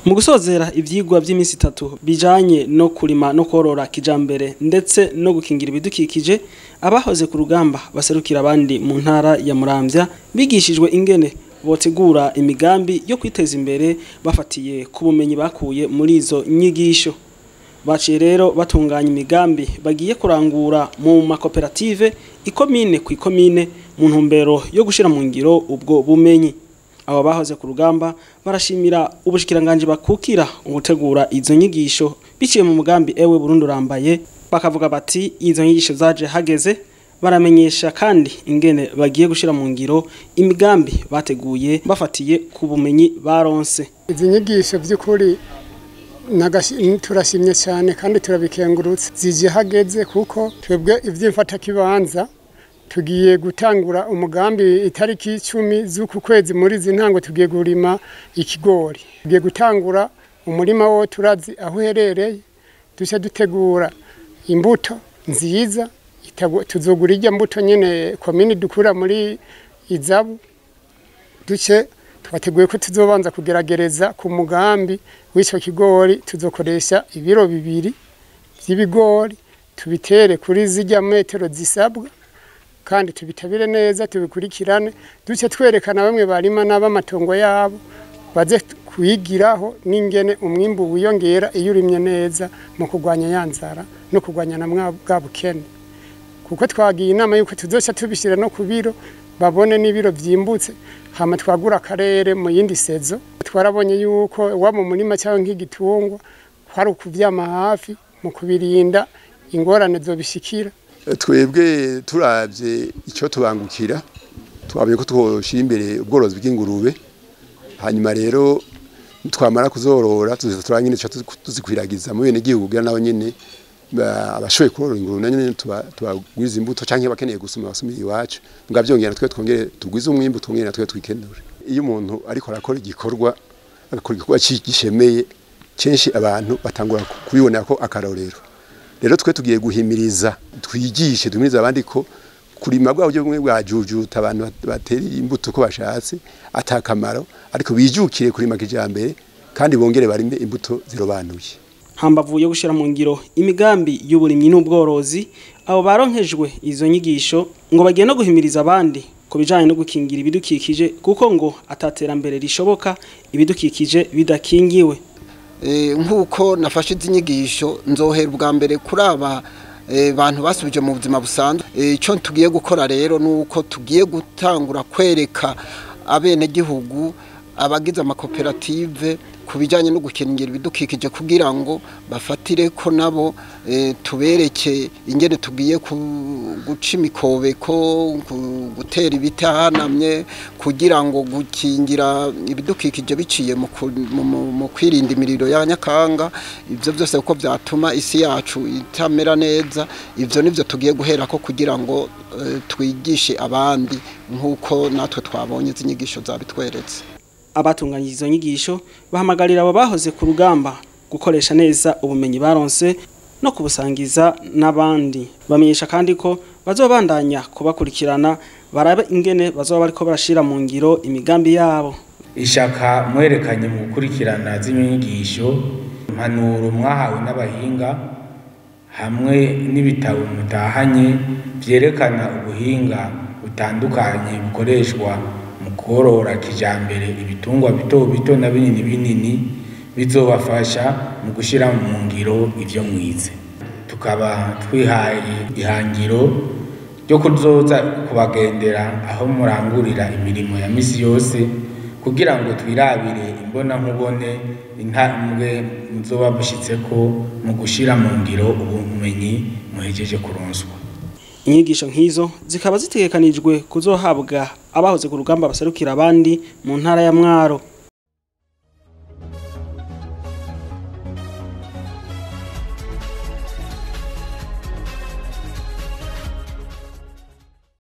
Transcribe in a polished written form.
Mu gusozera ivyigwa vy'iminsi itatu bijanye no kurima no korora kijambere ndetse no gukingira ibidukikije, abahoze ku rugamba baserukira abandi mu ntara ya Muramvya bigishijwe ingene botegura imigambi yo kwiteza imbere bafatiye ku bumenyi bakuye muri izo nyigisho. Baciye rero batunganya imigambi bagiye kurangura mu makoperative ikomine ku ikomine mu ntumbero yo gushira mu ngiro ubwo bumenyi. Abo bahoze ku rugamba barashimira ubushikiranganje bakukira ugutegura izo nyigisho biciye mu mugambi Ewe Burundi Urambaye, bakavuga bati izo nyigisho zaje hageze. Baramenyesha kandi ingene bagiye gushira mu ngiro imigambi bateguye bafatiye ku bumenyi baronse. Izi nyigisho by'ukuri turashimye cyane kandi turabikengurutse, zije hageze kuko twebwe ivy'imfata kibanza tugiye gutangura umugambi itariki 10 z'uku kwezi. Muri izi ntango tugiye gurima ikigori, tugiye gutangura umurima wo turazi aho uherereye, duce dutegura imbuto nziza, tuzogura irya mbuto nyene komini dukura muri izabu, duce twateguye ko tuzobanza kugeragereza ku mugambi w'ico kigori. Tuzokoresha ibiro 2 by'ibigori, tubitere kuri zirya metero zisabwa kandi tubitabire neza, tubikurikirane, duce twerekana bamwe barima n'abamatongo yabo baze kwigiraho n'ingene umwimbu wiyongera iyo urimye neza mu kurwanya yanzara no kurwanya na bwa bukene. Kuko twagiye inama yuko tuzoca tubishyira no ku biro babone n'ibiro vyimbutse, hama twagura akarere mu yindi sezo. Twarabonye yuko wa mu murima cyangwa nk'igitungwa kwari ukuvyama hafi mu kubirinda ingorane zobishikira. Twebwe turavye icyo tubangukira, twabonye ko twoshira imbere ubworozi bw'ingurube, hanyuma rero twamara kuzorora tuziza turangine tuzikwiragiza mu bene gihugu kugira nabo nyene abashoboye korora ingurube na nyene tubagwiza imbuto canke bakeneye gusoma basumira iwacu, mbwa vyongera twe twongere tugwize umwimbu, twongere natwe twikenure. Iyo umuntu ariko arakora igikorwa, agakora igikorwa gishemeye, kenshi abantu batangura kubibona ko akarorero. Rero twe tugiye guhimiriza, twigishe, duhimirize abandi ko kurima bwa buryo bumwe bwa jujuta abantu batera imbuto ko bashatse atakamaro, ariko bijukire kurima kijambere kandi bongere barime imbuto zirobanuye. Hambavu yo gushira mu ngiro imigambi y'uburimyi n'ubworozi, abo baronkejwe izo nyigisho ngo bagiye no guhimiriza abandi ku bijanye no gukingira ibidukikije, kuko ngo ataterambere rishoboka ibidukikije bidakingiwe. Nk'uko nafashe izi nyigisho, nzohera ubwa mbere kuri aba bantu basubije mu buzima busanzwe. Icyo tugiye gukora rero ni uko tugiye gutangura kwereka abenegihugu abagize amakoperative ku bijyanye no gukingira ibidukikije, kugira ngo bafatire ko nabo tubereke ingene tugiye guca imikobeko, gutera ibiti ahanamye, kugira ngo gukingira ibidukikije biciye mu kwirinda imiriro ya nyakanga. Ibyo byose kuko byatuma isi yacu itamera neza. Ibyo nivyo tugiye guherako kugira ngo twigishe abandi nk'uko natwe twabonye izi nyigisho zabitweretse. Abatunganyije izo nyigisho bahamagarira abo bahoze ku rugamba gukoresha neza ubumenyi baronse no kubusangiza n'abandi. Bamenyesha kandi ko bazobandanya kubakurikirana barabe ingene bazoba bariko barashira mu ngiro imigambi yabo. Ishaka mwerekanye mu gukurikirana zino nyigisho, impanuro mwahawe n'abahinga hamwe n'ibitabo mutahanye vyerekana ubuhinga butandukanye bukoreshwa mu korora kijambere ibitungwa bito bito na binini binini, bizobafasha mu gushira mu ngiro ivyo mwize. Tukaba twihaye ihangiro ryo kuzoza kubagendera aho murangurira imirimo ya misi yose, kugira ngo twirabire imbona nkubone intambwe muzoba mushitseko mu gushira mu ngiro ubumenyi muhejeje kuronswa. Inyigisho nk'izo zikaba zitegekanijwe kuzohabwa abahoze ku rugamba baserukira abandi mu ntara ya Mwaro.